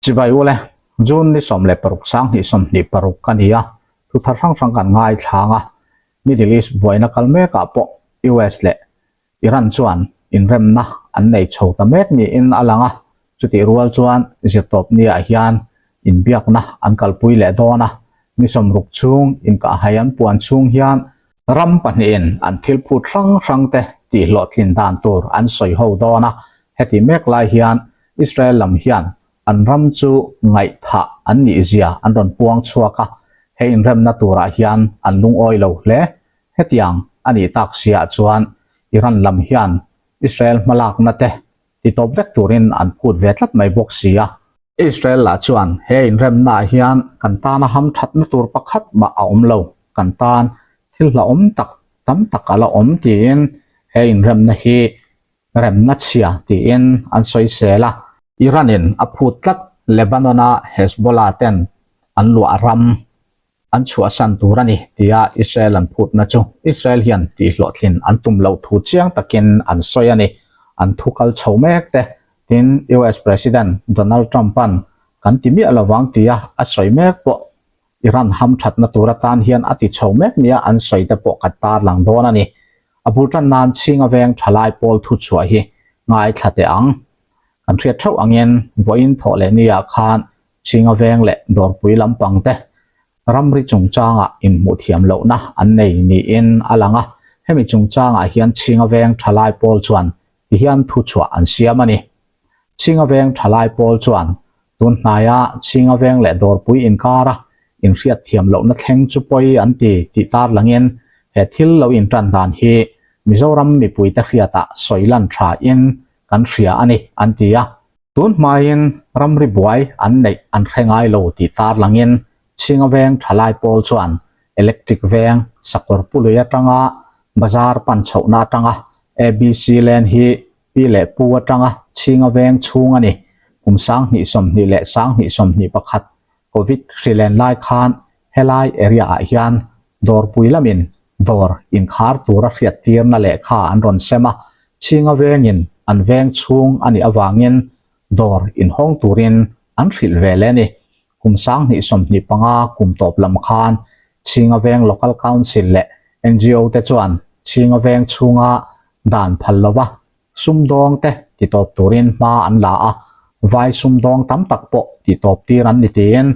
Chibai ule, June ni 16 2026 a ni a, thu thar hrang hrang kan ngaithlang a, Middle East buaina kal mekah pawh US leh Iran chuan inremna an nei chho ta mek niin a lang a, chutih rual chuan zirtawp niah hian inbiakna an kalpui leh dawn a, ni 60 chhung inkahhai an puan chhung hian ram pahnihin an thil phut hrang hrang te tihhlawhtlin dan tur an sawi ho dawn a, heti mek lai hian Israel lam hian an ram chu ngaihthah an nih zia an rawn puang chhuak a, he inremna turah hian an lungawi lo hle. Hetiang a nih tak siah chuan Iran lam hian Israel hmalakna te titawp vek turin an phut ve tlat mai bawk si a. Israel lah chuan he inremnaah hian kan tana hamthatna tur pakhat mah a awm lo, kan tan thil hlauhawm tak tam tak a la awm tiin he inremna hi remna chhia tiin an sawisel a. Iran-in a phut tlat Lebanon-a Hezbollah ten an luah ram an chhuahsan tur a ni tia Israel an phutna chu Israel hian tihhlawhtlin an tum loh thu chiang takin an sawi a ni. An thu kal chho mek te tin US President Donald Trump-a'n kan ti miah lovang tia a sawi mek pawh Iran hamthatna tur atan hian a ti chho mek nia an sawi te pawh ka tarlang dawn a ni. A bul tan nan Chhinga veng thalai pawl thu chhuah hi ngaithla teh ang. Kan hriat theuh angin vawiin thawh leh niah khan Chhinga veng leh Dawrpui lampang te ramri chungchangah inhmuh thiam lohna an nei niin a lang a, hemi chungchangah hian Chhinga veng thalai pawl chuan tihian thu chhuah an siam a ni. Chhinga veng thalai pawl chuan tun hnaia Chhinga veng leh Dawrpui inkara inhriat thiam lohna thleng chu pawi an ti tih tarlangin he thil lo intan dan hi Mizoram mipuite hriatah sawi lan thain kan hria a ni an ti a. Tun hmain ramri buai an neih an hre ngai lo tih tarlangin Chhinga veng thalai pawl chuan Electric veng Sakawr Pului atanga Bazar pan chhohna atanga ABC Lane hi pi leh pu atanga Chhinga veng chhung a ni. Kum 2020 leh 2021 Covid hri len lai khan helai area ah hian dawrpui lamin dawr inkhar tura hriattirna lehkha an rawn sem a, Chhinga vengin an veng chhung a nih avangin dawr inhawng turin an hrilh ve leh a ni. Kum 2025 kum tawp lam khan Chhinga veng Local Council leh NGO te chuan Chhinga veng chhunga dan phal lova sumdawng te titawp turin hma an la a, vai sumdawng tam tak pawh titawp tir an ni tiin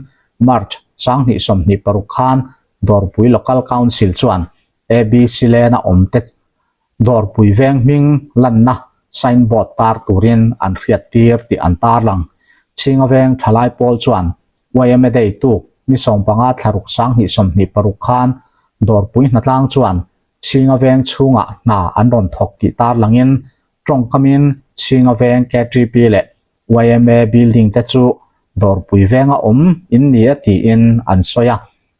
March 2026 khan Dawrpui Local Council chuan ABC Lane-a awm te Dawrpui veng hming lanna signboard tar turin an hriat tir tih an tarlang. Chhinga veng thalai pawl chuan YMA Day tuk ni 15 thla ruk 2026 khan Dawrpui hnatlang chuan Chhinga veng chhungah hna an rawn thawk tih tarlangin tawngkamin Chhinga veng KTP leh YMA building te chu Dawrpui venga awm in ni a tiin an sawi a,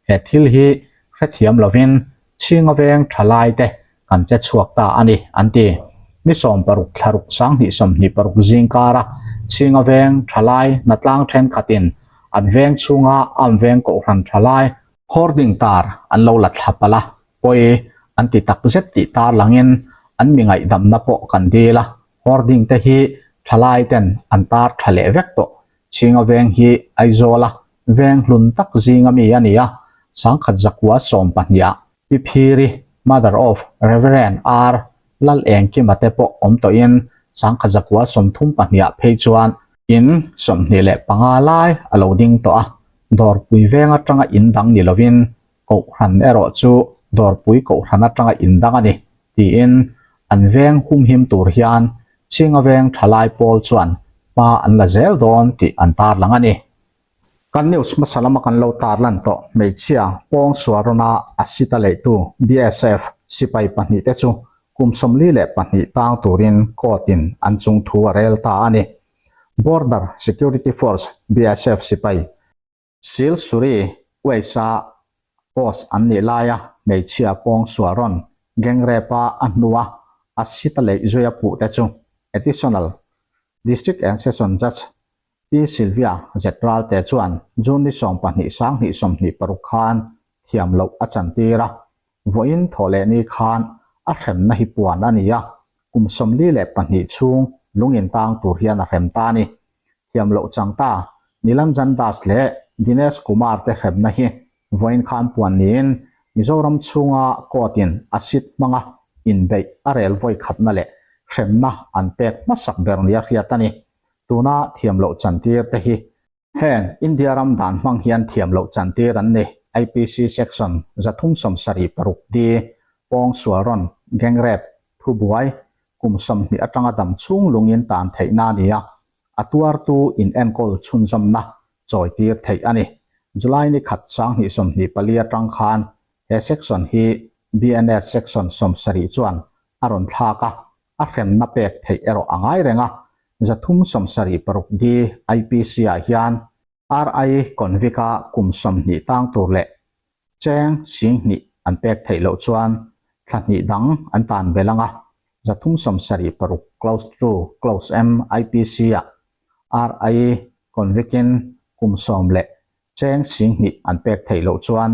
he thil hi hrethiam lovin Chhinga veng thalai te kan che chhuak ta a ni an ti. Ni 16 thla ruk 2026 zingkara Chhinga veng thalai hnatlang thenkhatin an veng chhunga am veng kohhran thalai hoarding tar an lo la thla palh a, pawi an ti tak zet tih tarlangin an mi ngaihdamna pawh kan dil a, hoarding te hi thalai ten an tar tha leh vek tawh. Chhinga veng hi Aizawla veng hlun tak zinga mi a ni a, sangkhat zakua 12 ah Pi Phiri, mother of Reverend R Lal Engkima te pawh awm tawhin sangkhat zakua 32 ah phei chuan in 25 lai a lo ding tawh a, Dawrpui veng atanga in dang ni lovin Kohhran erawh chu Dawrpui Kohhran atanga indang a ni, tiin an veng humhim tur hian Chhinga veng thalai pawl chuan hma an la zel dawn tih an tarlang a ni. Kan news hmasa lama kan lo tarlan tawh hmeichhia pawng sualrawna a sita leitu BSF sipai pahnih te chu kum 42 tang turin court in an chung thu a rel ta a ni. Border Security Force, BSF, sipai Silsuri Waste-a post an nih laia hmeichhia pawng sual rawn gang rape-a a hnua a sita leih zuia puh te chu Additional District and Session Judge Pi Sylvia Zetralte chuan June ni 12 2026 khan thiam loh a chantir a, vawiin thawh leh ni khan a hremna hi puan a ni a, kum 42 chhung lungin tang tur hian a hrem ta a ni. Thiam loh chang ta. Nilanjan Das leh Dinesh Kumar te hremna hi vawiin khan puan niin Mizoram chhunga court in acid hmanga inbeih a rel vawi khatna leh hremna an pek hmasak ber nia hriat a ni. Tuna thiam loh chantir te hi Heng India ram dan hmang hian thiam loh chantir an ni. IPC Section 376 D, Pawng sual rawn, gang rape, thubuai, kum 20 atanga dam chhung lungin tan theihna a ni a, a tuartu in enkawl chhunzawmna chawitir theih a ni. July ni khat 2024 atang khan he section hi BNS Section 70 chuan a rawn thlak a, a hremna pek theih erawh a ngai reng a, 376 D IPC ah hian RI convict a kum 20 tang tur leh cheng 20,000 an pek theih loh chuan thla hnih dang an tan belh ang a, 376 close to close M IPC ah RI convict in kum 10 leh cheng 20,000 an pek theih loh chuan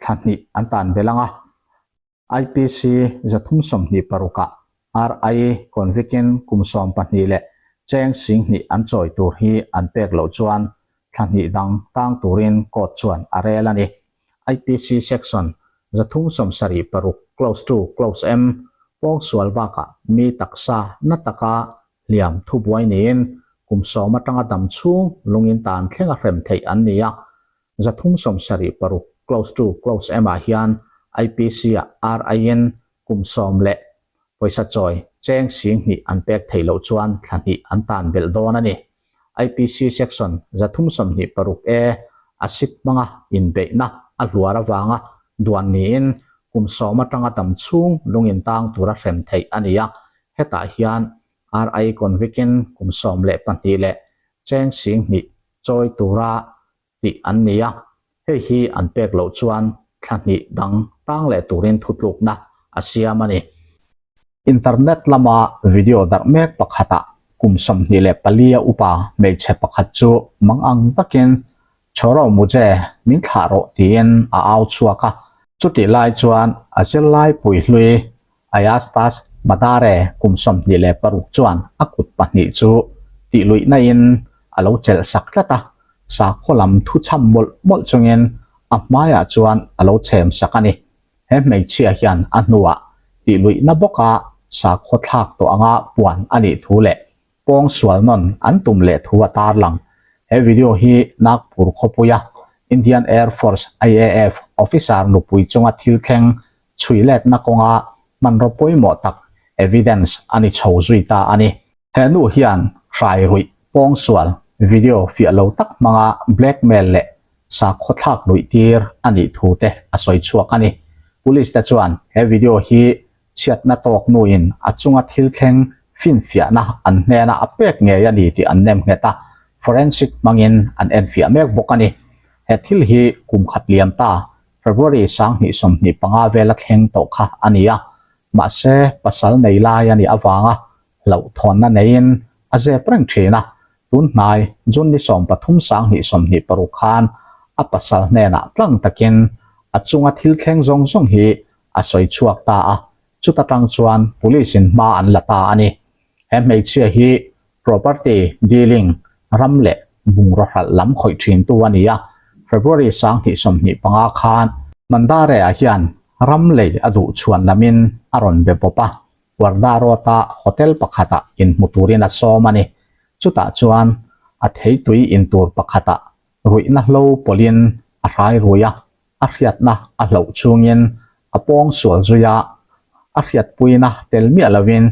thla hnih an tan belh ang a. IPC 326 ah RI convict in kum 12 leh cheng 20,000 an chawi tur hi an pek loh chuan thla hnih dang tang turin court chuan a rel a ni. IPC section 376 clause 2 clause M pawng sual bakah mi taksa na taka hliam thubuai niin kum 10 atanga dam chhung lungin tan thlenga hrem theih an ni a. 376 clause 2 clause M ah hian IPC ah RI in kum 10 leh pawisa chawi cheng 20,000 an pek theih loh chuan thla hnih an tan belh dawn a ni. IPC section 326 A acid hmanga inbeihna a hluar avanga duan niin kum 10 atanga dam chhung lungin tang tura hrem theih a ni a, hetah hian RI convict in kum 12 leh cheng 20,000 chawi tura tih an ni a, hei hi an pek loh chuan thla hnih dang tang leh turin thutlukna a siam a ni. Internet lama video darh mek pakhatah kum 24 a upa hmeichhe pakhat chu mang ang takin Chhoro Mujhe min thlah rawh tiin a au chhuak a, chutih lai chuan a zirlai pui hlui Ayastas Madare kum 26 chuan a kut pahnih chu tih luihna in a lo chelh sak tlat a, sakhaw lam thu cham mawlh mawlh chungin a hmaiah chuan a lo chhem sak a ni. He hmeichhia hian a hnuah tih luihna bawka sakhaw thlak tawh anga puan a nih thu leh pawng sual nawn an tum leh thu a tarlang. He video hi Nagpur khawpuia Indian Air Force, IAF, officer nupui chunga thil thleng chhui letna kawnga hmanraw pawimawh tak evidence a ni chho zui ta a ni. He nu hian hrai ruih pawng sual video fiah lo tak hmanga blackmail leh sakhaw thlak luih tir a nih thu te a sawi chhuak a ni. Police te chuan he video hi chhiatna tawk nuin a chunga thil thleng finfiahna an hnena a pek ngei a ni tih an nem nghet a, forensic hmangin an enfiah mek bawk a ni. He thil hi kum khat liam ta February 2025 vela thleng tawh kha a ni a, mahse pasal nei lai a nih avanga hlauhthawnna neiin a zep reng thin a, tun hnai June ni 13 2026 khan a pasal hnenah tlang takin a chunga thil thleng zawng zawng hi a sawi chhuak ta a, chuta tang chuan police in hma an la ta a ni. He hmeichhia hi property dealing ram leh bungraw hralh lam khawih thin tu a ni a, February 2025 khan Mandare ah hian ram lei a duh chhuan lamin a rawn be bawp a, Wardha Road a hotel pakhatah inhmu turin a sawm a ni. Chutah chuan a theitui intur pakhatah ruihna hlo pawlhin a hrai rui a, a hriatna a hloh chungin a pawng sual zui a, a hriatpuina tel miah lovin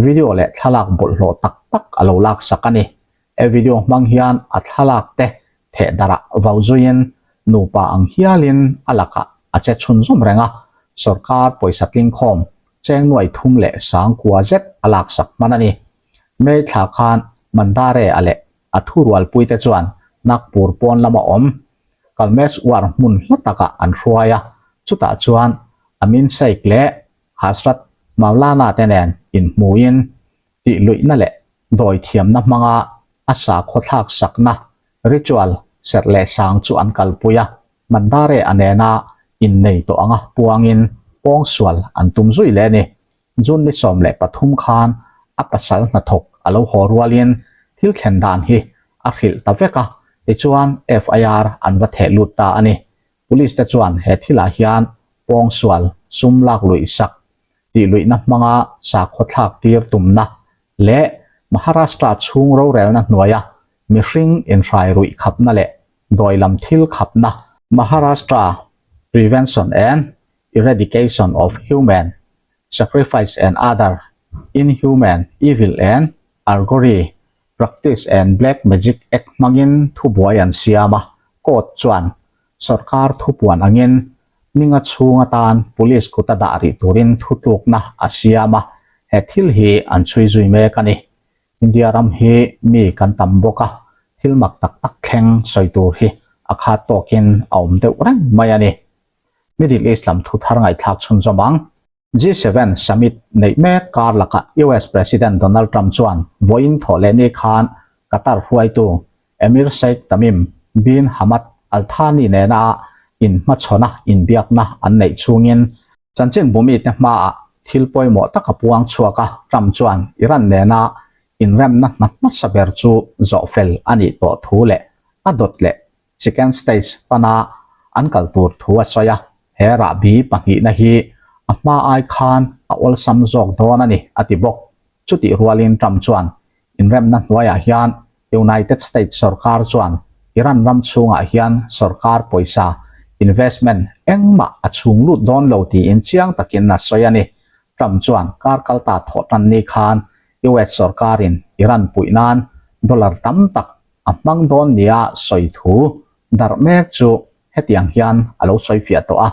video leh thlalak bawlhhlawh tak tak a lo lak sak a ni. He video hmang hian a thlalak te theh darah vau zuiin nupa ang hialin a lakah a che chhunzawm reng a, sorkar pawisa tlingkhawm cheng nuai thum leh sangkua zet a lak sak hman a ni. May thla khan Mandare a leh a thurualpui te chuan Nagpur pawn lama awm Kalmeshwar hmun hla takah an hruai a, chutah chuan Amin Sheikh leh Hazrat Maulana te nen inhmuin tih luihna leh dawi thiamna hmanga a sakhaw thlak sakna ritual serh leh sang chu an kalpui a, Mandare a nena innei tawh anga puangin pawngsual an tum zui leh a ni. June ni 13 khan a pasal hnathawk a lo haw rualin thil thlen dan hi a hrilh ta vek a. Tichuan, FIR an va theh lut ta a ni. Police te chuan he thilah hian pawngsual sum lak luih sak tih luihna hmanga sakhaw thlak tir tumna leh Maharashtra chhung rorelna hnuaia mihring inhrai ruih khapna leh dawi lam thil khapna, Maharashtra Prevention and Eradication of Human Sacrifice and Other Inhuman, Evil and Argory Practice and Black Magic Act hmangin thubuai an siam a, court chuan sorkar thupuan angin ninga chhung atan police kuta dah rih turin thutlukna a siam a, he thil hi an chhui zui mek a ni. India ram hi mi kan tam bawk a, thil mak tak tak thleng sawi tur hi a khat tawkin a awm deuh reng mai a ni. Middle East lam thu thar ngaihthlak chhunzawm ang. G7 summit neih mek kar lakah US President Donald Trump chuan vawiin thawh leh ni khan Qatar hruaitu Emir Sheikh Tamim bin Hamad Al Thani nena inhmachhawna inbiakna an neih chhungin chanchinbu mite hmaah thil pawimawh tak a puang chhuak a, Trump chuan Iran nena inremna hna hmasa ber chu zawhfel a nih tawh thu leh a dawt leh Second stage pana an kal tur thu a sawi a, he rahbi pahnihna hi a hma ai khan a awlsam zawk dawn a ni, a ti bawk. Chutih rualin Trump chuan inremna hnuaiah hian United States sorkar chuan Iran ram chhungah hian sorkar pawisa investment engmah a chhung lut dawn lo tiin chiang takin a sawi a ni. Trump chuan kar kalta thawh tan ni khan US sorkarin Iran puih nan dollar tam tak a hmang dawn nia sawi thu darh mek chu hetiang hian a lo sawi fiah tawh a,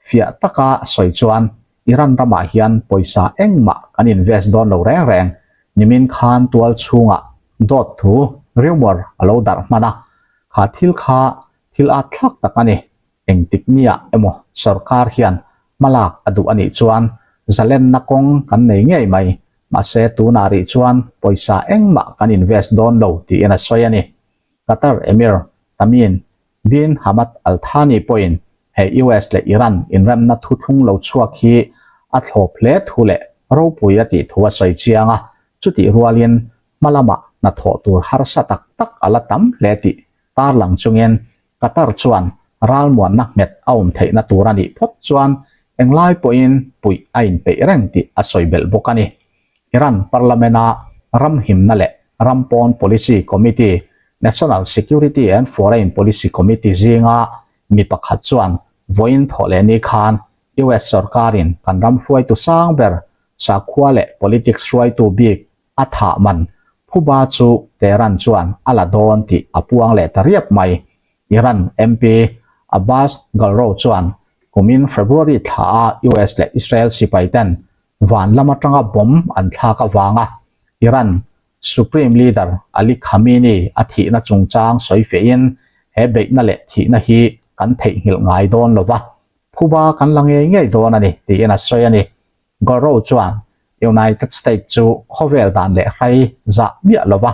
fiah taka sawi chuan Iran ramah hian pawisa engmah kan invest dawn lo reng reng, nimin khan tual chhungah dawt thu, rumour, a lo darh hman a, kha thil kha thil at thlak tak a ni. Engtik nia emaw sorkar hian hmalak a duh a nih chuan zalenna kawng kan nei ngei mai, mahse tunah rih chuan pawisa engmah kan invest dawn lo tiin a sawi a ni. Qatar Emir Tamim bin Hamad Al Thani pawhin he US leh Iran inremna thuthlung lo chhuak hi a thlawp hle thu leh ropui a tih thu a sawi chiang a, chutih rualin hma lamah hnathawh tur harsa tak tak a la tam hle tih tarlang chungin Qatar chuan ralmuanna nghet a awm theihna tur a nih phawt chuan englai pawhin puih a inpeih reng tih a sawi belh bawk a ni. Iran Parliament-a ram himna leh ram pawn policy committee, National Security and Foreign Policy Committee, zinga mi pakhat chuan vawiin thawh leh ni khan US sorkarin kan ram hruaitu sang ber sakhua leh politics hruaitu bik A thah man phuba chu Tehran chuan a la dawn tih a puang leh ta riap mai. Iran MP Abbas Galrow chuan kumin February thla a US leh Israel sipai ten van lam atanga bomb an thlak avanga Iran Supreme Leader Ali Khamenei a thihna chungchang sawi fehin he beihna leh thihna hi kan theihnghilh ngai dawn lova, phuba kan la ngei ngei dawn a ni tiin a sawi a ni. Goro chuan United States chu khawvel dan leh hrai zah miah lova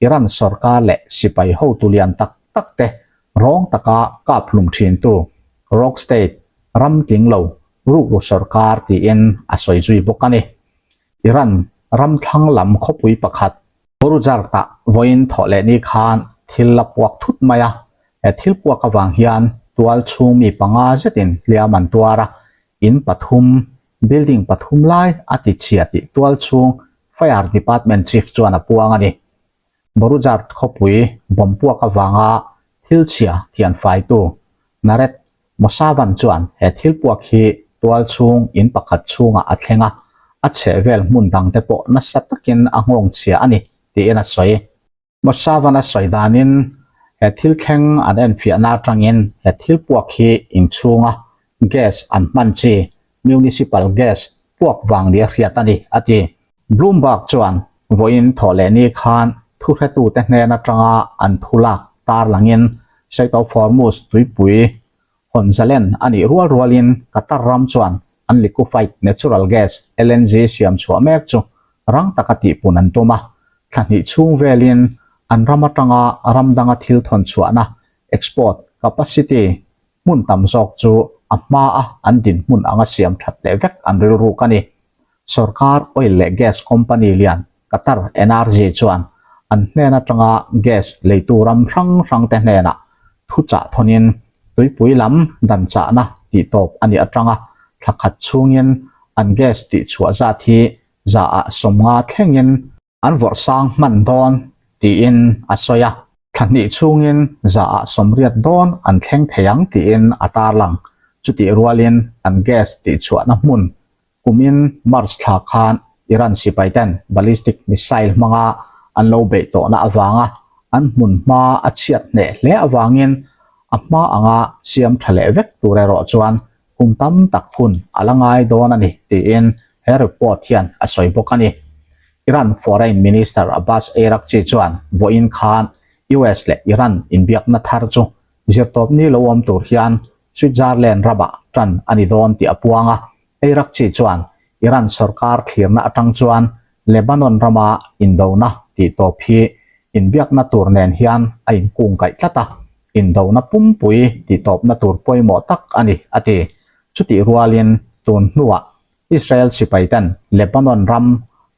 Iran sorkar leh sipai hotu lian tak tak te rawng taka kap hlum thintu Rogue State ram tling lo rukru sorkar tiin a sawi zui bawk a ni. Iran ram thlang lam khawpui pakhat Borujard-ah vawiin thawh leh ni khan thil la puak thut mai a, he thil puak avang hian tual chhung mi panga zetin hliam an tuar a, In pathum, building pathum lai a ti chhia tih tual chhung Fire Department Chief chuan a puang a ni. Borujard khawpui bomb puak avanga thil chhia thian faitu Naret Mosavan chuan he thil puak hi tual chhung in pakhat chhungah a thleng a, a chhehvel hmun dangte pawh nasa takin a nghawng chhia a ni tiin a sawi. Mosavan a sawi danin he thil thleng an enfiahna atangin he thil puak hi inchhunga gas an hman chi, municipal gas, puak vang nia hriat a ni, a ti. Bloomberg chuan vawiin thawh leh ni khan thuhretute hnen atanga an thu lak tarlangin Strait of Hormuz tuipui hawn zalen a nih rual rualin Qatar ram chuan an liquefied natural gas, LNG, siam chhuah mek chu rang taka tihpun an tum a, thla hnih chhung velin an ram atanga ram danga thil thawn chhuahna, export, capacity hmun tam zawk chu a hmaa an dinhmun anga siam that leh vek an rilruk a ni. Sorkar oil leh gas company lian Qatar Energy chuan an hnen atanga gas leitu ram hrang hrangte hnenah thuchah thawnin tuipui lam dan chahna tihtawp a nih atanga thla khat chhungin an gas tihchhuah zat hi zaah 50 thlengin an vawrh sang hman dawn tiin a sawi a. Thla hnih chhungin zaah 80 dawn an thleng thei ang tiin a tarlang. Chutih rualin an gas tihchhuahna hmun Kumin March thla khan Iran sipaiten ballistic missile hmanga an lo beih tawhna avanga an hmun hma a chhiat hneh hle avangin a hma anga siam tha leh vek tur erawh chuan kum tam tak hun a la ngai dawn a ni tiin he report hian a sawi bawk a ni. Iran Foreign Minister Abbas Araghchi chuan vawiin khan US leh Iran inbiakna thar chu Zirtawpni lo awm tur hian Switzerland ramah tan a ni dawn tih a puang a, Iraqchi chuan Iran sorkar thlirna atang chuan Lebanon rama indona tihtawp hi inbiakna tur nen hian a inkungkaih tlat a, indona pumpui tihtawpna tur pawimawh tak a ni, a ti. Chutih rualin tun hnuah Israel sipaiten Lebanon ram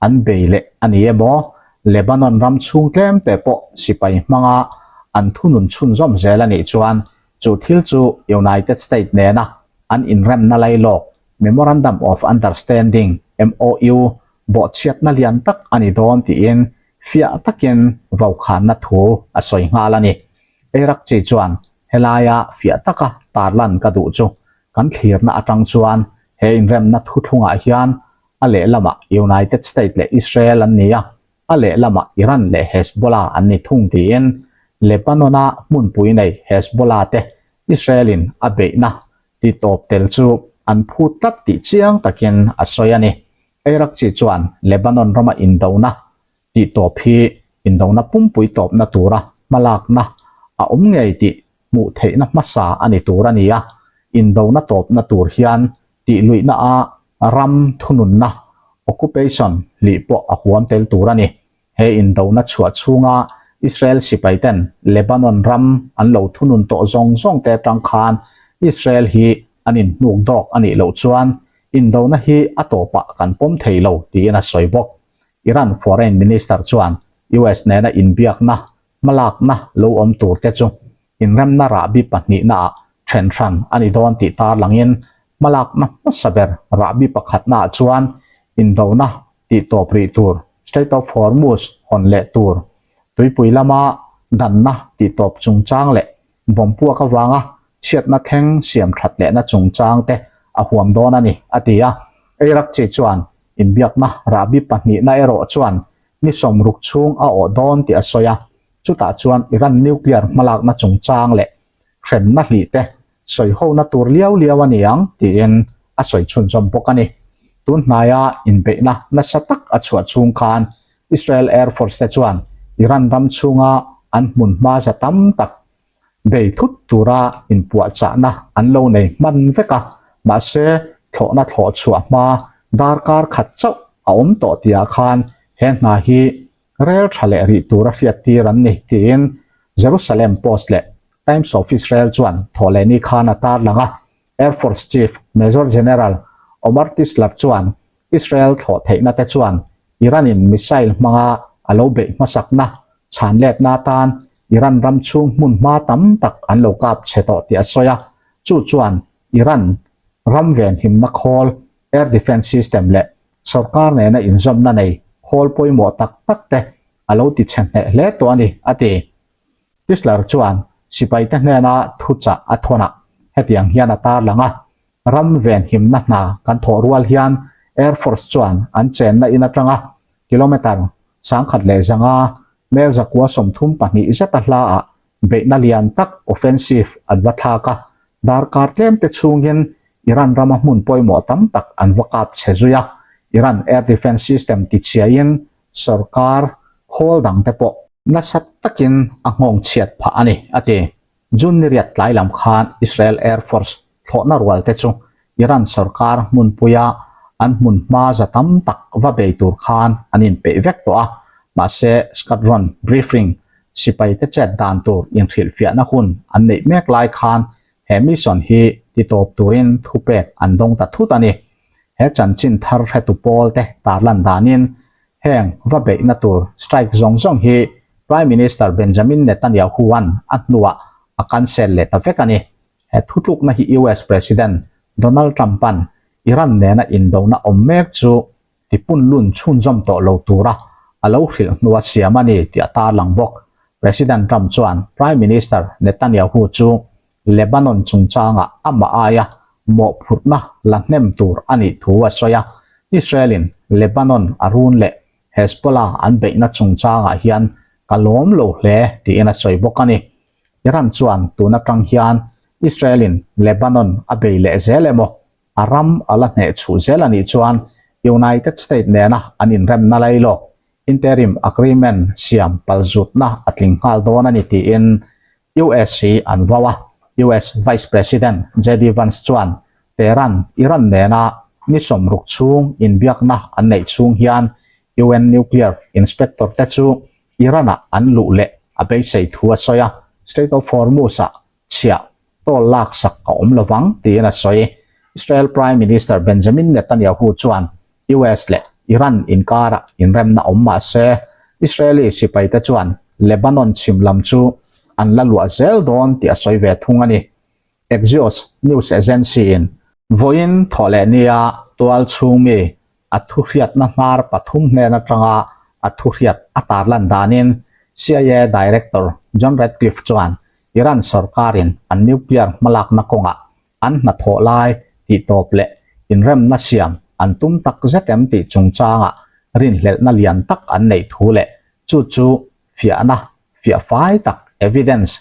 an bei leh a ni emaw, Lebanon ram chhung tlem te pawh sipai hmanga an thunun chhunzawm zel a nih chuan chu thil chu United State nena an inremna lailawk Memorandum of Understanding, MOU, bawhchhiatna lian tak a ni dawn tiin fiah takin vokhanna thu a sawi nghal a ni. Iraqchi chuan helaia fiah taka tarlan ka duh chu Kan thlirna atang chuan he inremna thuthlungah hian a lehlamah United State leh Israel an ni a, a lehlamah Iran leh Hezbollah an ni thung tiin Lebanon-a hmunpui nei Hezbollah te Israel-in a beihna titawp tel chu an phut tlat tih chiang takin a sawi a ni. Iraqchi chuan Lebanon rama indona Tihtawp hi indona pumpui tawpna tura hmalakna a awm ngei tih hmuh theihna hmasa a ni tur a ni a, indona tawpna tur hian tihluihna a ram thununna, occupation, hlih pawh a huam tel tur a ni. He indona chhuah chhunga Israel sipaiten Lebanon ram an lo thunun tawh zawng zawng te atang khan Israel hi an inhnuk dawk a nih loh chuan indona hi a tawpah kan pawm thei lo tiin a sawi bawk. Iran Foreign Minister chuan US nena inbiakna hmalakna lo awm tur te chu inremna rahbi pahnihnaah then hran a ni dawn tih tarlangin hmalakna hmasa ber rahbi pakhatnaah chuan indona tihtawp rih tur Strait of Hormuz hawn leh tur tuipui lama danna tihtawp chungchang leh bomb puak avanga chhiatna thleng siam that lehna chungchang te a huam dawn a ni, a ti a. Iraqchi chuan inbiakna rahbi pahnihna erawh chuan ni 60 chhung a awh dawn tih a sawi a, chutah chuan Iran nuclear hmalakna chungchang leh hremna hlih te sawihona tur liau liau a ni ang tiin a sawi chhunzawm bawk a ni. Tun hnaia inbeihna nasa tak a chhuah chhung khan Israel Air Force te chuan Iran ram chhunga an hmunhma za tam tak bei thut tura inpuahchahna an lo nei hman vek a, mahse thlawhna thlawh chhuah hma darkar khat chauh a awm tawh tihah khan he hna hi rel tha leh rih tura hriattir an ni tiin Jerusalem Post leh Times of Israel chuan thawhlehni khan a tarlang a. Air Force Chief Major General Omar Tisler chuan Israel thlawh theihna te chuan Iran-in missile hmanga a lo beih hmasakna chhanletna atan Iran ram chhung hmun hma tam tak an lo kap chhe tawh tih a sawi a, chu chuan Iran ram venhimna khawl, air defence system leh sorkar nena inzawmna nei khawl pawimawh tak tak te a lo ti chhe hneh hle tawh a ni, a ti. Tisler chuan sipaite hnena thuchah a thawnah hetiang hian a tarlang a, Ram venhimna hna kan thawh rual hian Air Force chuan an chenna in atanga kilometre 1005, mel 132 zeta hlaah beihna lian tak offensive an va thlak a, darkar tlemte chhungin Iran rama hmun pawimawh tam tak an va kap chhe zui a, Iran air defence system tichhiain sorkar khawl dangte pawh nasa takin a nghawng chhiat phah a ni, a ti. June ni riat tlai lam khan Israel Air Force thlawhna rual te chu Iran sorkar hmunpuia an hmun hma za tam tak va bei tur khan an inpeih vek tawh a, mahse squadron briefing sipai te chet dan tur inhrilhfiahna hun an neih mek lai khan he mission hi titawp turin thupek an dawng ta thut a ni. He chanchin thar hretu pawl te tarlan danin heng va beihna tur strike zawng zawng hi. Prime Minister Benjamin Netanyahu-a'n a hnuah a cancel leh ta vek a ni. He thutlukna hi US President Donald Trump-a'n Iran nena indona awm mek chu tipunlun chhunzawm tawh lo tura a lo hrilh hnua siam a ni tih a tarlang bawk. President Trump chuan Prime Minister Netanyahu chu Lebanon chungchangah amah aia mawhphurhna la hnem tur a nih thu a sawi a, Israel-in Lebanon a run leh Hezbollah an beihna chungchangah hian ka lawm lo hle tiin a sawi bawk a ni. Iran chuan tun atang hian Israel-in Lebanon a bei leh zel emaw, a ram a la hneh chhuh zel a nih chuan United States nena an inremna lailawk, interim agreement, siam palzutna a tling nghal dawn a ni tiin US hi an vau a. US Vice President JD Vance chuan Tehran, Iran nena ni sawmruk chhung inbiakna an neih chhung hian UN nuclear inspector te chu Iran-ah an luh leh a beisei thu a sawi a, Strait of Hormuz-ah chhiah tawl laksak a awm lovang tiin a sawi. Israel Prime Minister Benjamin Netanyahu chuan US leh Iran inkarah inremna awm mah se, Israeli sipaite chuan Lebanon chhim lam chu an la luah zel dawn tih a sawi ve thung a ni. Axios news agency-in vawiin thawh leh nia tual chhung mi a thuhriatna hnar pathum hnen atanga a thuhriat a tarlan danin CIA Director John Ratcliffe chuan Iran sorkarin an nuclear hmalakna kawngah an hnathawh lai tihtawp leh inremna siam an tum tak zet em tih chungchangah rinhlelhna lian tak an neih thu leh chu chu fiahna fiahfai tak, evidence,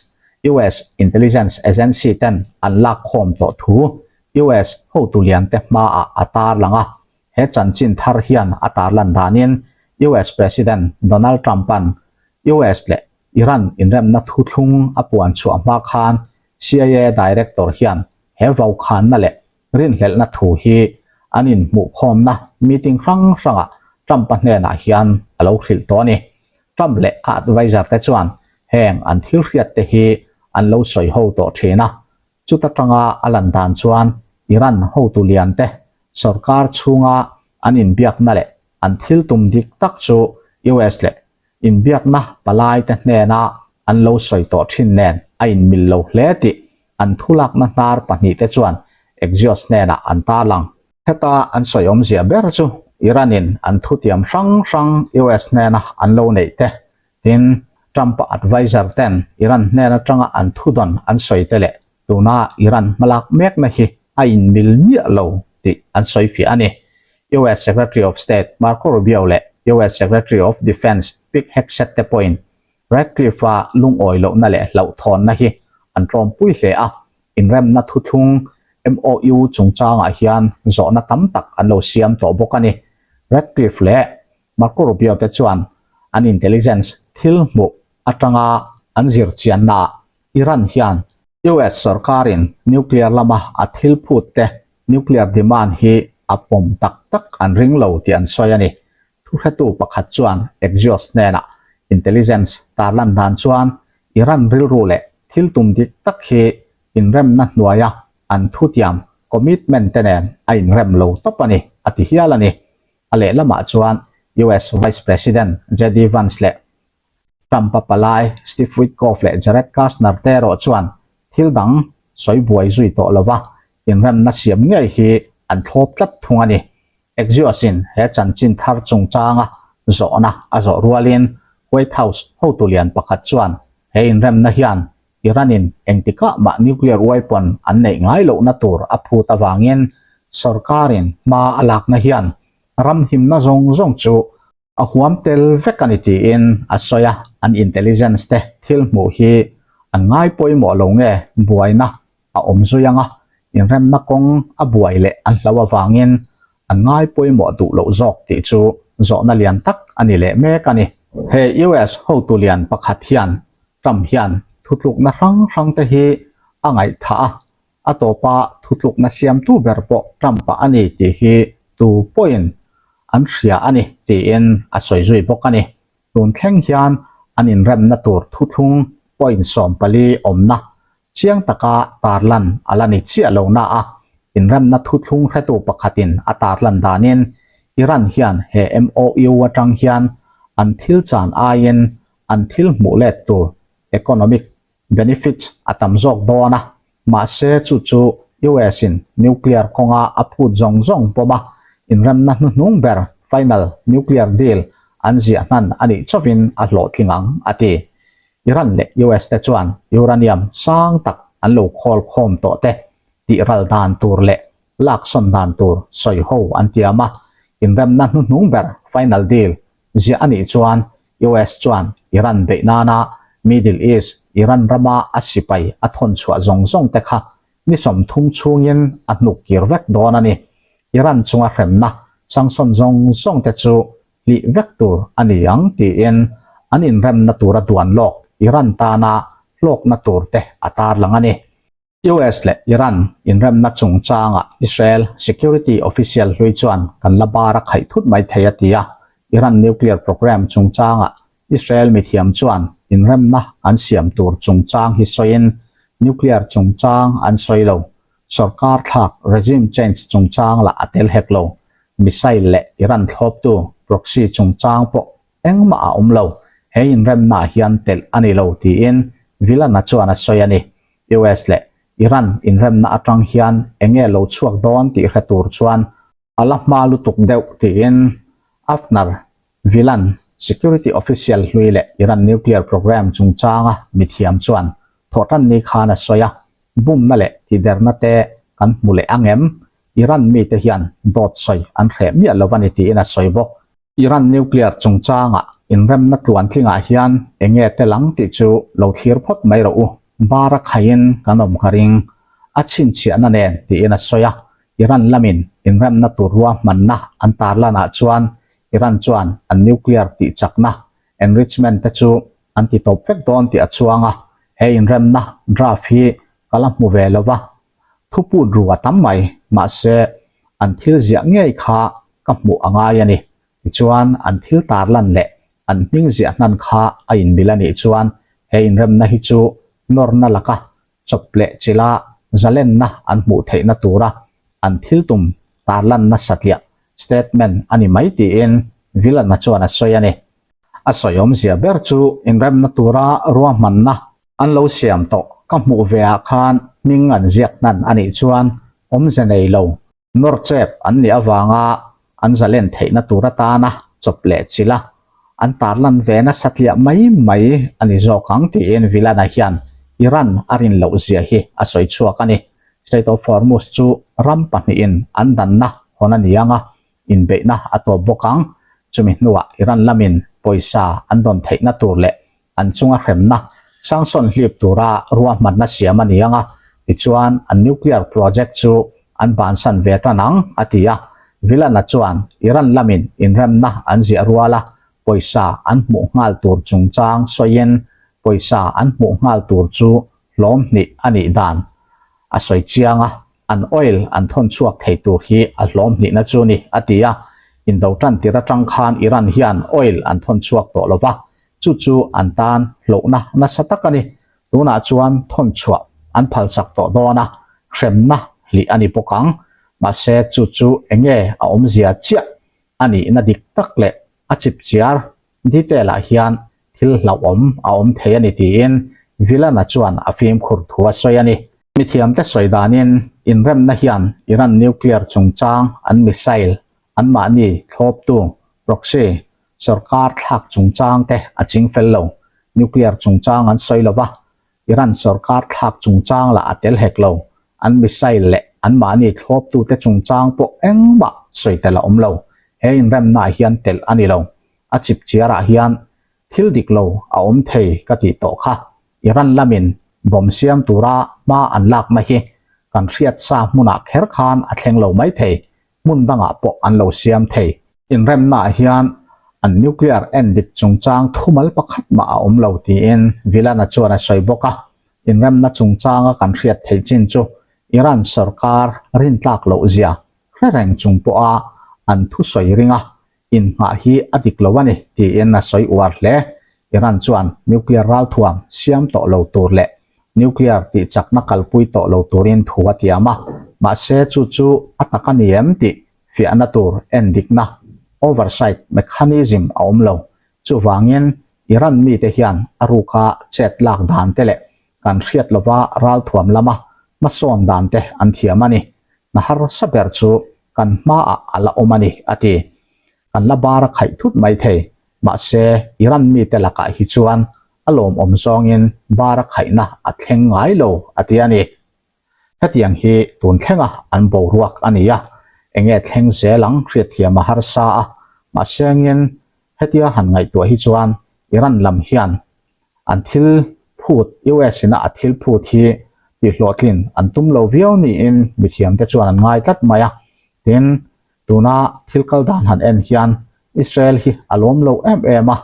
US intelligence agency ten an lak khawm tawh thu US hotu liante hmaah a tarlang a. He chanchin thar hian a tarlan danin US President Donald Trump-a'n US leh Iran inremna thuthlung a puan chhuah hma khan CIA director hian he vaukhanna leh rinhlelhna thu hi an inhmuhkhawmna meeting hrang hrangah Trump-a hnenah hian a lo hrilh tawh a ni. Trump leh a adviser te chuan heng an thil hriat te hi an lo sawi ho tawh thin a, chuta tanga a lan dan chuan Iran hotu lian te sorkar chhunga an inbiakna leh an thil tum dik tak chu US leh inbiakna palai te hnena an lo sawi tawh thin nen a inmil lo hle tih an thulakna hnar pahnihte chuan Axios hnenah an tarlang. Heta an sawi awmzia ber chu Iran-in an thutiam hrang hrang US hnena an lo neih te, tin, Trump-a adviser ten Iran hnen atanga an thudawn an sawi te leh tuna Iran hmalak mekna hi a inmil miah lo tih an sawi fiah a ni. US Secretary of State Marco Rubio leh US Secretary of Defense Pete Hegseth te pawhin Ratcliffe-a lungawi lohna leh hlauhthawnna hi an tlawmpui hle a, inremna thuthlung MOU chungchangah hian zawhna tam tak an lo siam tawh bawk a ni. Ratcliffe leh Marco Rubio te chuan an intelligence thil hmuh atanga an zir chiannaah Iran hian US sorkarin nuclear lama a thil phut te nuclear demand hi a pawm tak tak an ring lo tih an sawi a ni. Thuhretu pakhat chuan Axios hnenah intelligence tarlan dan chuan Iran rilru leh thil tum dik tak hi inremna hnuaia an thutiam commitment te nen a inrem lo tawp a ni, a ti hial a ni. A lehlamah chuan US Vice President JD Vance leh Trump-a palai Steve Witkoff leh Jared Kushner te erawh chuan thil dang sawi buai zui tawh lova inremna siam ngei hi an thlawp tlat thung a ni. Axios-in he chanchin thar chungchanga zawhna a zawh rualin White House hotu lian pakhat chuan he inremna hian Iran-in engtikah mah nuclear weapon an neih ngai lohna tur a phut avangin sorkarin hma a lakna hian ram himna zawng zawng chu A huam tel vek a ni tiin a sawi a, an intelligence te thil hmuh hi an ngai pawimawh lo nge buaina a awm zui ang a, inremna kawng a buai leh an hlo avangin an ngai pawimawh duh loh zawk tih chu zawhna lian tak a ni leh mek a ni. He US hotu lian pakhat hian Trump hian thutlukna hrang hrang te hi a ngaihthah a, A tawpa thutlukna siamtu ber pawh Trump-a a ni tih hi tu pawhin an hria a ni tiin a sawi zui bawk a ni. Tun thleng hian an inremna tur thuthlung point 14 awmna chiang taka tarlan a la ni chiah lo na a, inremna thuthlung hretu pakhatin a tarlan danin Iran hian he MOU atang hian an thil chan aiin. an thil hmuh let tur, economic benefits, a tam zawk dawn a, mahse chu chu US in nuclear kawnga a phut zawng zawng pawm a, inremna hnuhnung ber final nuclear deal an ziah hnan a nih chauhin a hlawhtling ang, a ti. Iran leh US te chuan uranium sang tak an lo khawl khawm tawh te tih ral dan tur leh lak sawn dan tur sawi ho an tiam a, inremna hnuhnung ber final deal ziah a nih chuan US chuan Iran beih nana Middle East Iran rama a sipai a thawn chhuah zawng zawng te kha ni 30 chhungin a hnuk kir vek dawn a ni. Iran chunga hremna sanction zawng zawng te chu hlih vek tur a ni ang tiin an inremna tura duan lawk Iran tana hlawkna tur te a tarlang a ni. US leh Iran inremna chungchangah Israel security official hlui chuan kan la bar a khaih thut mai thei a ti a, Iran nuclear program chungchangah Israel mithiam chuan inremna an siam tur chungchang hi sawiin nuclear chungchang an sawi lo, sorkar thlak regime change chungchang lah a tel hek lo, missile leh Iran thlawptu proxy chungchang pawh engmah a awm lo, he inremnaah hian telh a ni lo tiin Vilana chuan a sawi a ni. US leh Iran inremna atang hian eng nge lo chhuak dawn tih hre tur chuan a la hma lutuk deuh tiin Avner Vilan, security official hlui leh Iran nuclear program chungchanga mithiam chuan thawhtan ni khan a sawi a, bumna leh tihderna te kan hmu leh ang em? Iran mite hian dawt sawi an hreh miah lo a ni tiin a sawi bawk. Iran nuclear chungchangah inremna tluan tlingah hian eng nge tel ang tih chu lo thlir phawt mai rawh u, bar a khaiin kan awm ka ring. A chhinchhiahna nen tiin a sawi a, Iran lamin inremna tur ruahmanna an tarlanah chuan Iran chuan an nuclear tihchakna, enrichment, te chu an ti tawp vek dawn tih a chuang a, he inremna draft hi ka la hmu ve lo va, thu put ru a tam mai, mahse an thil ziah ngei kha ka hmuh a ngai a ni. Tichuan an thil tarlan leh an hming ziah hnan kha a inmil a nih chuan he inremna hi chu nawrna laka chawp leh chila zalenna an hmuh theihna tura an thil tum tarlanna satliah, statement, a ni mai tiin Vilana chuan a sawi a ni. A sawi awmzia ber chu inremna tura ruahmanna an lo siam tawh ka hmuh ve ah khan hming an ziak hnan a nih chuan awmze nei lo nawr chep an nih avanga an zalen theihna tur atana chawp leh chilh a, an tarlan ve nasa tliah mai mai a ni zawk ang tiin Vilana hian Iran a rin loh zia hi a sawi chhuak a ni. Strait of Hormuz chu ram pahnihin an danna hawn a ni ang a, inbeihna a tawp bawk ang. Chumi hnuah Iran lamin pawisa an dawn theihna tur leh an chunga hremna sanction hlip tura ruahmanna siam a ni ang a, tichuan an nuclear project chu an bansan ve tan ang, a ti a. Vilana chuan Iran lamin inremna an ziah rual a, pawisa an hmuh nghal tur chungchang sawiin pawisa an hmuh nghal tur chu hlawm hnih a nih dan a sawi chiang a, an oil an thawn chhuak thei tur hi a hlawm hnihna chu ni, a ti a. Indo tan tir atang khan Iran hian oil an thawn chhuak tawh lo va, chu chu an tan hlauhna nasa tak a ni. Tunah chuan thawn chhuah an phalsak tawh dawn a, hremna hlih a ni bawk ang. Mahse chu chu eng nge a awmzia chiah a nihna dik tak leh a chipchiar detail ah hian thil hlauhawm a awm thei a ni tiin Vilana chuan a fimkhur thu a sawi a ni. Mithiamte sawi danin inremna hian Iran nuclear chungchang an missile anmahni thlawptu proxy sorkar thlak chungchang te a ching fel lo. Nuclear chungchang an sawi lo va, Iran sorkar thlak chungchang lah a tel hek lo. An missile leh anmahni thlawptute chungchang pawh engmah sawi tel a awm lo. He inremnaah hian telh a ni lo. A chipchiarah hian thil dik lo a awm thei ka tih tawh kha. Iran lamin bomb siam tura hma an lakna hi kan hriat sa hmunah kher khan a thleng lo mai thei. Hmun dangah pawh an lo siam thei. Inremnaah hian an nuclear endik chungchang thumal pakhat mah a awm lo tiin Vilana chuan a sawi bawk a. Inremna chungchanga kan hriat theih chin chu Iran sorkar rintlak loh zia hre reng chung pawha an thusawi ringa innghah hi a dik lo a ni tiin a sawi uar hle. Iran chuan nuclear ralthuam siam tawh lo tur leh nuclear tihchakna kalpui tawh lo turin thu a tiam a, mahse chu chu a tak a ni em tih fiahna tur endikna, oversight mechanism, a awm lo. Chuvangin. Iran mite hian a ruka chet lak dan te leh kan hriat lova ralthuam lama hmasawn dan te an thiam a ni. Hna harsa ber chu kan hmaah a la awm a ni, a ti. Kan la bar a khaih thut mai thei. Mahse, Iran mite lakah hi chuan a lawmawm zawngin bar a khaihna a thleng ngai lo, a ti a ni. Hetiang hi tun thlenga an boruak a ni a, enge thleng zel ang hriatthiam a harsa a, mahse angin hetia han ngaihtuah hi chuan Iran lam hian an thil phut US ina a thil phut hi tihhlawhtlin an tum lo viau niin mithiamte chuan an ngai tlat mai a, tin tuna thil kal dan han en hian Israel hi a lawm lo em em a,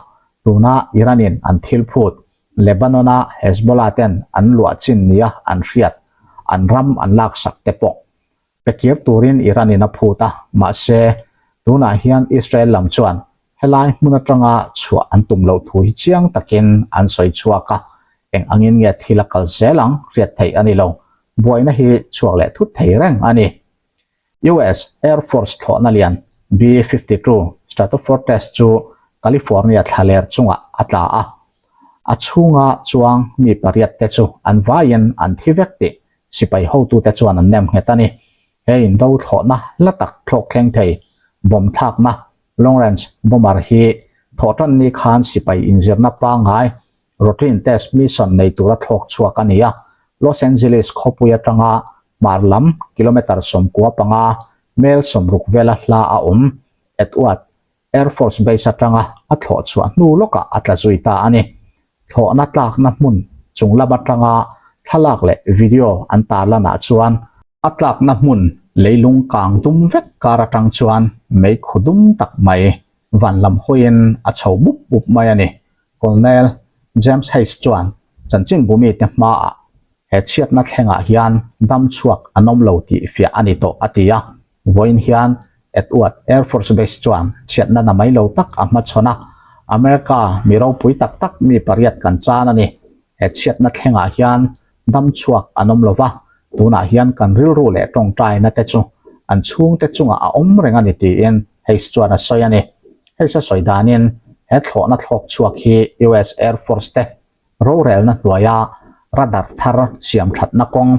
tuna Iran in an thil phut Lebanon-a Hezbollah ten an luah chin nia an hriat, an ram an laksak te pawh pe kir turin Iran-in a phut a, mahse, tunah hian Israel lam chuan helai hmun atanga chhuah an tum loh thu hi chiang takin an sawi chhuak a, eng angin nge thil a kal zel ang hriat theih a ni lo, buaina hi chhuak leh thut thei reng a ni. US Air Force thlawhna lian B-52 Stratofortress chu California thlaler chungah a tla a, a chhunga chuang mi pariat te chu an vaiin an thi vek tih sipai hotute chuan an nem nghet a ni. He indo thlawhna la tak thlawk thleng thei bomb thlakna Long Range Bomber hi thawhtanni khan sipai inzirna pangngai Routine test mission nei tura thlawk chhuak a ni a, Los Angeles khawpui atanga hmar lam kilometre 95 mel 60 vela hla a awm Edward Air Force Base atanga a thlawh chhuah hnu lawkah a tla zui ta a ni. Thlawhna tlakna hmun chung lam atanga thlalak leh video an tarlanah chuan a tlakna hmun leilung kang dum vek kar atang chuan meikhu dum tak mai van lam hawiin a chho bup bup mai a ni. Colonel James Hayes chuan chanchinbu mite hmaah he chhiatna thlengah hian dam chhuak an awm lo tih fiah a ni tawh a ti a. Vawiin hian Edward Air Force Base chuan chhiatna na mai lo tak a hmachhawn a, America mi ropui tak tak mi pariat kan chan a ni. He chhiatna thlengah hian dam chhuak an awm lo va, tunah hian kan rilru leh tawngtaina te chu an chhungte chungah a awm reng a ni tiin Hayes chuan a sawi a ni. Hei sa sawi danin he thlawhna thlawk chhuak hi US Air Force te rorelna hnuaia radar thar siam thatna kawng,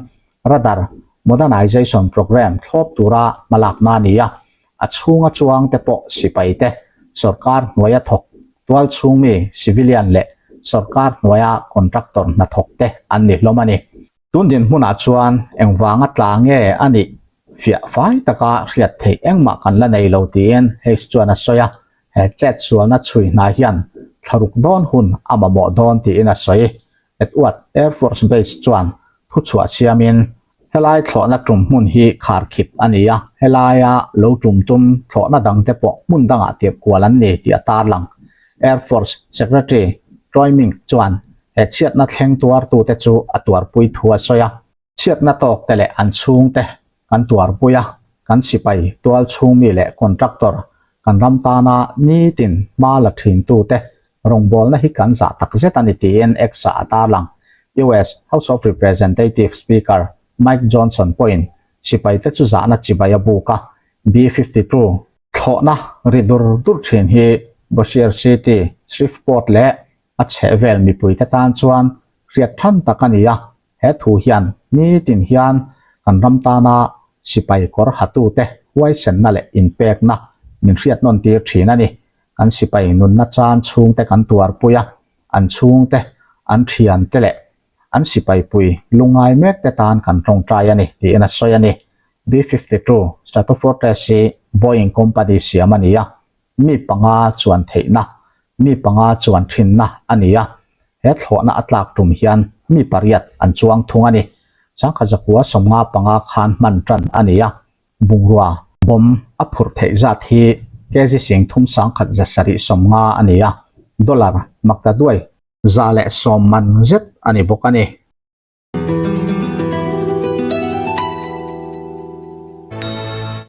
Radar Modernization Program, thlawp tura hmalakna a ni a, a chhunga chuang te pawh sipai te, sorkar hnuaia thawk, tualchhung mi, civilian, leh sorkar hnuaia contractor hnathawk te an ni hlawm a ni. Tun dinhmunah chuan engvanga tla nge a nih fiah fai taka hriat theih engmah kan la nei lo tiin Hayes chuan a sawi a, he chet sualna chhui hna hian thlaruk dawn hun a mamawh dawn tiin a sawi. Edward Air Force Base chuan thuchhuah siamin helai thlawhna tum hmun hi kharkhip a ni a, helaia lo tum tum thlawhna dangte pawh hmun dangah tirh kual an ni tih a tarlang. Air Force Secretary Troy Mink chuan he chhiatna thleng tuartute chu a tuarpui thu a sawi a. Chhiatna tawkte leh an chhungte kan tuarpui a, kan sipai tual chhungmi leh contractor kan ram tana nitin hma la thintute rawngbawlna hi kan zah tak zet a ni tiin X-ah a tarlang. US House of Representatives Speaker Mike Johnson pawhin sipaite chu zahna chibai a buk a, B-52 Thlawhna ri dur dur thin hi Bossier City, Shreveport leh a chhehvel mipuite tan chuan hriat than tak a ni a, he thu hian nitin hian kan ram tana sipai kawr hatute huaisenna leh inpekna min hriat nawn tir thin a ni. Kan sipai nunna chan chhungte kan tuarpui a, an chhungte, an thiante leh an sipaipui lungngai mekte tan kan tawngtai a ni tiin a sawi a ni. B-52 Stratofortress hi Boeing company siam a ni a, mi panga chuan theihna, mi panga chuan thinna a ni a, he thlawhna a tlak tum hian mi pariat an chuang thung a ni. Sangkhat zakua 55 khan hman tan a ni a, bungrua bomb a phurh theih zat hi kg sing thum sangkhat 750 a ni a, dollar maktaduai 110 man zet a ni bawk a ni.